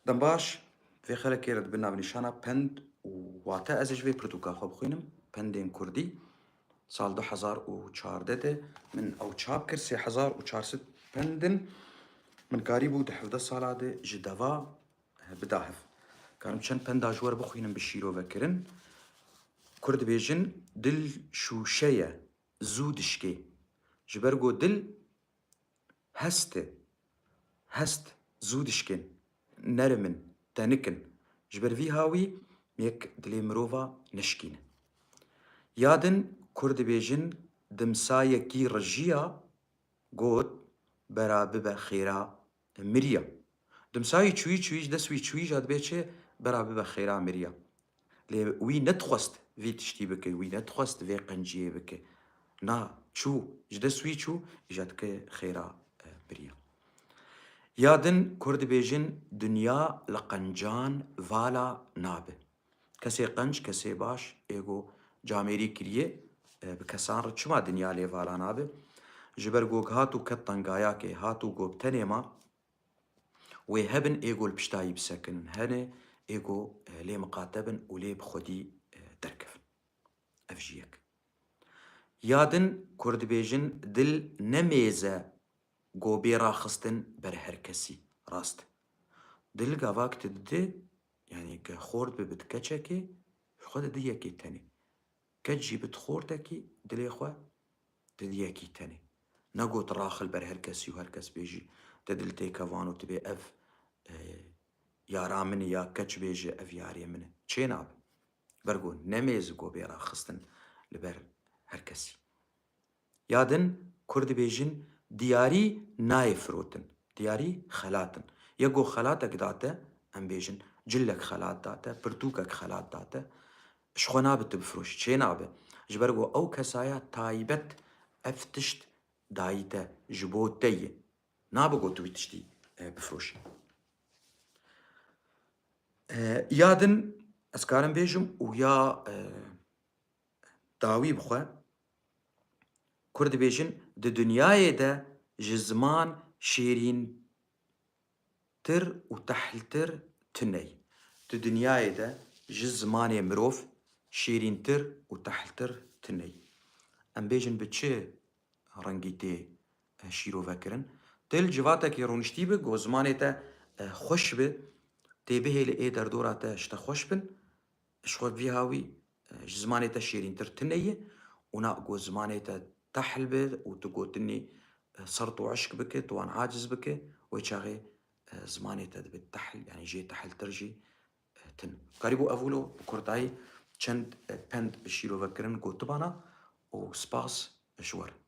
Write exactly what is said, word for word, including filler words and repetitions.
Dem baş, vê xelekê re di bin navnîşana pend û wate ez ê ji vê pirtûka xwe bixwînim, Pendên Kurdî. Sal du hezar û çardeh de min ew çap kir, sê hezar û çar sed pend in. Min karîbû di hevdeh sala de ji deva, eh, bida hev. Karim çend penda ji we re bixwînim bi şîrove kirin. Kurd dibêjin, dil şûşe ye, zû dişkê. Ji ber ku dil hest e, hest zû dişkên, nerim in, tenik in. Ji ber vî hawî yek dilê mirova neşkîne. Ya din Kurd dibêjin, dimsayekî rijiya, got, bera bibe xêra miriya. Dimsayî çûyî çûyî, ji dest wî çûyî ja dibê çi, bera bibe xêra miriya. Lê wî nedixwest vî tiştî bike, wî nedixwest vê qenciyê bike. Na, çû, ji dest wî çû, îja dike xêra, e, miriya. Ya din Kurd dibêjin, dinya li qencan vala nabe. Kesê qenc, kesê baş, ê ku camêrî kiriye, e, bi kesan re çima dinya lê vala nabe? Ji ber ku hat û ket tengayakê, hat û ku bi tenê ma, wê hebin ê ku li piştayî bisekinin, hene ê ku, e, lê miqate bin û lê bi xwedî, e, derkevin. Ev jî yek. Ya din Kurd dibêjin, dil ne mêz e ku bê raxistin ber her kesî. Rast. Dil gavak tu didi, yanî ke xort bibe di keçekê, ji xwe didi yekê tenê. Keç jî bit xortekî, dilê xwe didi yekî tenê. Negot raxil ber her kesî û her kes bêjî, te dil tê kevan û tu bê ev, e, yara min e ya keç bêje ev yarê min e. Çê nabe. Ber ku ne mêz e ku bê raxistin li ber her kesî. Ya din Kurd dibêjin, diyarî nayê firotin. Diyarî xelat in. Yek ku xelatek date, em bêjin, cilek xelat date, pirtûkek xelat date, ji xwe nabe tu bifiroşî, çê nabe. Ji ber ku ew kesaya taybet ev tişt dayî te, ji bo te ye. Nabe ku tu wî tiştî, e, bifiroşî. E, ya din ez karim bêjim û ya, e, dawî bixwe. Kurd dibêjin, di dinyayê de ji ziman şêrîntir û tehltir tune ye. Di dinyayê de ji zimanê mirov şêrîntir û tehltir tune ye. Em bêjin bi çi rengî tê, e, şîrove kirin? Dil civatekî rûniştî bi, ku zimanê te, e, xweş bi, tê bihêli ê derdora te ji te xweş bin, ji xwe vî hawî, e, ji zimanê te şêrîntir tune ye, û na ku zimanê te tehl be û tu gotinî, e, sert û eşk bike, tu wan aciz bike, wê çaxê, e, zimanê te dibe tehl, yanî jê tehltir jî, e, tune. Karîbû ev wilo bi kurtayî çend, e, pend bi şîrove kirin gotibana û spas ji we re.